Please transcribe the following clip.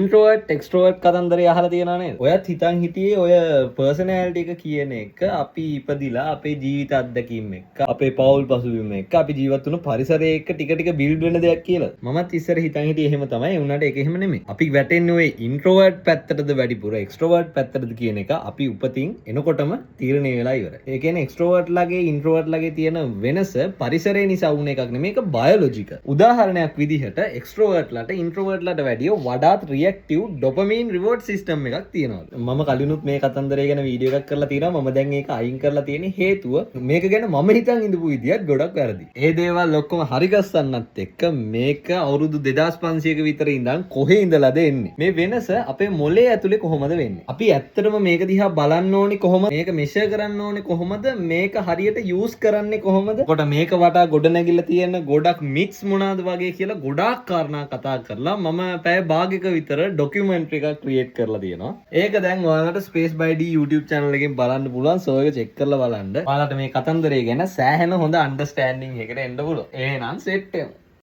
Introvert extrovert කතන්දරය අහලා තියෙනව නේද? ඔයත් හිතන් හිටියේ ඔය පර්සනැලිටි එක කියන එක අපි ඉපදිලා අපේ ජීවිත අත්දැකීම් එක්ක, අපේ පවුල් පසුබිම එක්ක, අපි ජීවත් වුණු පරිසරය එක්ක ටික ටික බිල්ඩ් වෙන දෙයක් කියලා. මමත් ඉස්සර හිතන් හිටියේ එහෙම තමයි. ඒ වුණාට ඒක එහෙම නෙමෙයි. අපි වැටෙන්නේ ඔය ඉන්ට්‍රෝවර්ට් පැත්තටද වැඩිපුර එක්ස්ට්‍රෝවර්ට් පැත්තටද කියන එක අපි උපතින් එනකොටම තීරණය වෙලා ඉවරයි. ඒ කියන්නේ එක්ස්ට්‍රෝවර්ට් ලගේ ඉන්ට්‍රෝවර්ට් ලගේ තියෙන වෙනස පරිසරය නිසා වුණ එකක් නෙමෙයි, ඒක බයොලොජිකල්. උදාහරණයක් විදිහට එක්ස්ට්‍රෝවර්ට් ලට ඉන්ට්‍රෝවර්ට් ලට වැඩිය වඩාත් රියැක්ටිව් ඩොපමීන් රිවෝඩ් සිස්ටම් එකක් තියෙනවා. මම කලිනුත් මේ කතන්දරය ගැන වීඩියෝ එකක් කරලා තියෙනවා. මම දැන් ඒක අයින් කරලා තියෙන හේතුව මේක ගැන මම හිතන් ඉඳපු විදියත් ගොඩක් වැරදි. ඒ දේවල් ඔක්කොම හරි ගස්සන්නත් එක්ක මේක අවුරුදු 2500ක විතර ඉඳන් කොහේ ඉඳලාද එන්නේ? මේ වෙනස අපේ මොලේ ඇතුලේ කොහොමද වෙන්නේ? අපි ඇත්තටම මේක දිහා බලන්න ඕනි කොහොමද? මේක මෙෂර් කරන්න ඕනේ කොහොමද? මේක හරියට යූස් කරන්නේ කොහොමද? කොට මේක වටා ගොඩ නැගිලා තියෙන ගොඩක් මිත්ස් මොනවාද වගේ කියලා ගොඩාක් කාරණා කතා කරලා මම පැය භාගයක විතර ඩොකියුමන්ටරි එකක් ක්‍රියේට් කරලා තියෙනවා. ඒක දැන් ඔයාලට Space by D YouTube channel එකෙන් බලන්න පුළුවන්. සෝ එක චෙක් කරලා බලන්න. ඔයාලට මේ කතන්දරය ගැන සෑහෙන හොඳ අන්ඩර්ස්ටෑන්ඩින් එකකට එන්න පුළුවන්. එහෙනම් සෙට් වෙමු.